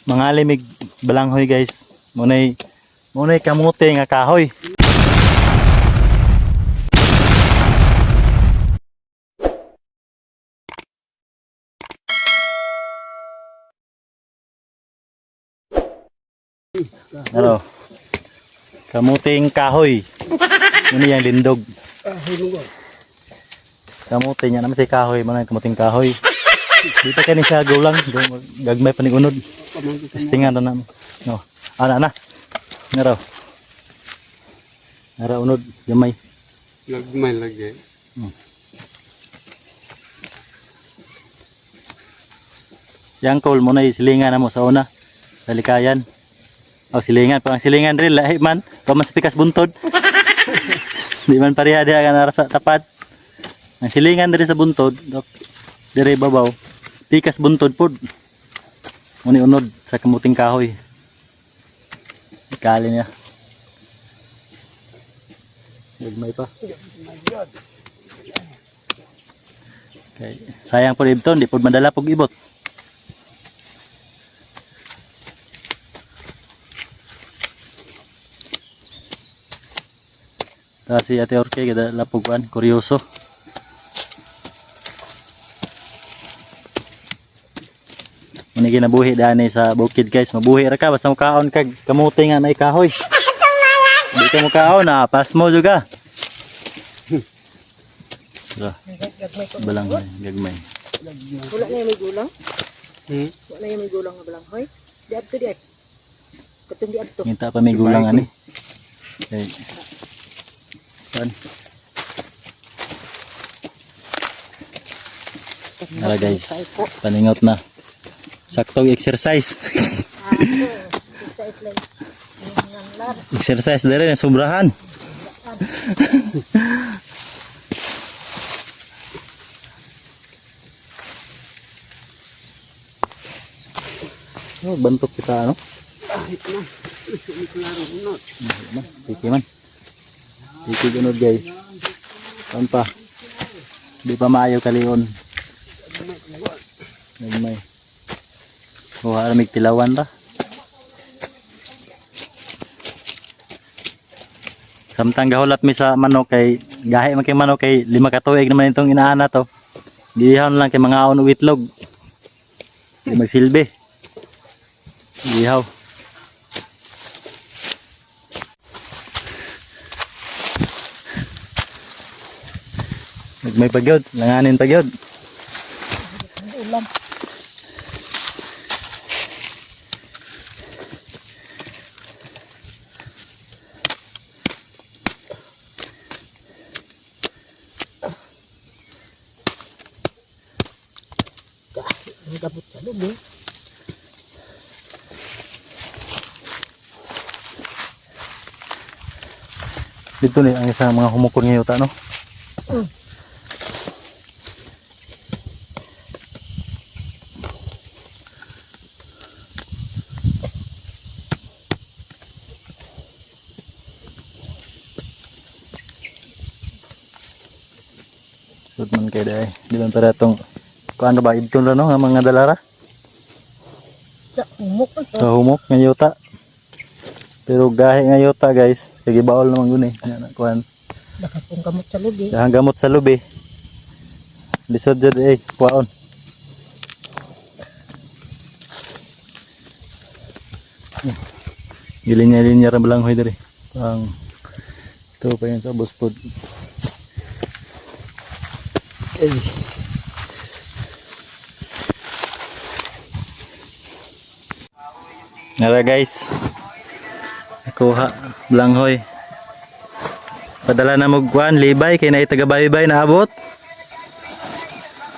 Mga limig balanghoy, guys. Munay kamote nga kahoy. Ano? Kamuting kahoy. Ano yung lindog? Kamote niya naman si kahoy, man kamuting kahoy. Dito kani siya gulang, gagmay pa ni unod. Testingan na na. No. Ana na. Ngaraw. Ngara unod, gamay. Lagmay lagi. Si Uncle mo na silingan na mo sa una. Sa likayan. O silingan, parang silingan rin lahi man. Pa mas pikas buntod. Di man pareha diha ka nara sa tapat. Ang silingan diri sa buntod, dok, diri babaw. Pikas buntod pod. Muni unod sa kamuting kahoy. Ikali niya. Gagmay pa. Okay. Sayang po ibton, di pod madala pog ibot. Ta si Ate Orke kada lapuguan, kuryoso. Muna ginabuhi dani sa bukid, guys. Mabuhi ra ka basta mukaon kag kamote nga nay kahoy. Di ka mukaon na pasmo juga. Ra, Gagmay ko. balang gagmay. Wala na yung may gulang. Hmm? Wala na yung may gulang nga balanghoy. Di adto di ay. Katong di adto. Ngita pa may gulang ani. Okay. Kan. Tara, guys, paningot na. Saktong exercise. Exercise lang. Yung lar. Exercise dere na sobrahan. Oh, bantok kita ano? Kahit na. Hindi klaro unod. Man, Piki man. Piki gunod, guys. Kan pa. Di pa maayo kalion. Nagmay. Kuha ra mig tilawan ra. Samtang gahulat mi sa manok kay gahi man kay manok kay 5 ka tuig naman itong inaana to. Gihaw na lang kay mga og itlog. Di magsilbi. Gihaw. Nagmay pagyod, langanin pagyod. Ulam. Ang gabot sa lubi. Dito ni ang isang mga humukon ngayon ta no. Sud man kay day. Di man para tong kuan ba idton ra no nga mga dalara Sa humok pa. sa humok nga yuta. Pero gahi nga yuta, guys, kay gibaol naman guni. Nga na kuan. Nakapong gamot sa lubi. Dahang gamot sa lubi. Lisod jud eh, kuwaon. Gilinya-linya ra balanghoy diri. Ang ito pa yun sa buspod. Ay. Nara, guys. Nakuha balanghoy. Padala na mo kuan libay kay naay taga baybay na abot.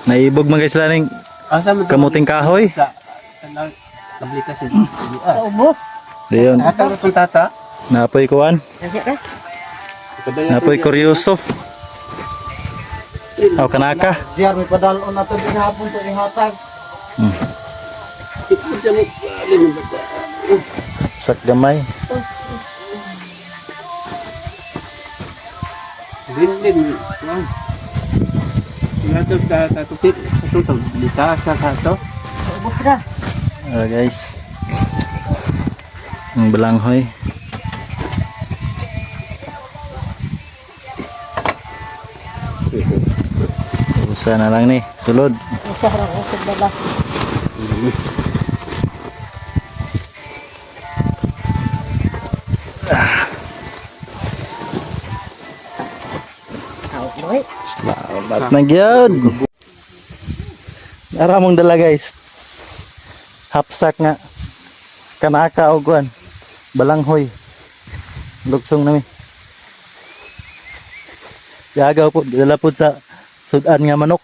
Naibog man guys sila ning Asa man kamuting kahoy. Sa Tablita si. Sa ubos. Diyon, Ata ro tong tata. napoy kuan, Lagi ra. napoy kuryoso. Aw kanaka. Diyan, may padalon na ito din hapon ito ihatag. Sak gamay. Din din. Kuan. Nga to tata to pit. Sa tong tablita sa kato. Sa ubos ra. Ara, guys. Ang balanghoy. Usa na lang ni, sulod. Usa ra usog dala. Aw, boy. Salamat na gyud. Ara mong dala, guys. Hapsak nga. Kanaka og kuan. Balanghoy. Lugsong nami. Si Agaw po, dala po sa sudan nga manok.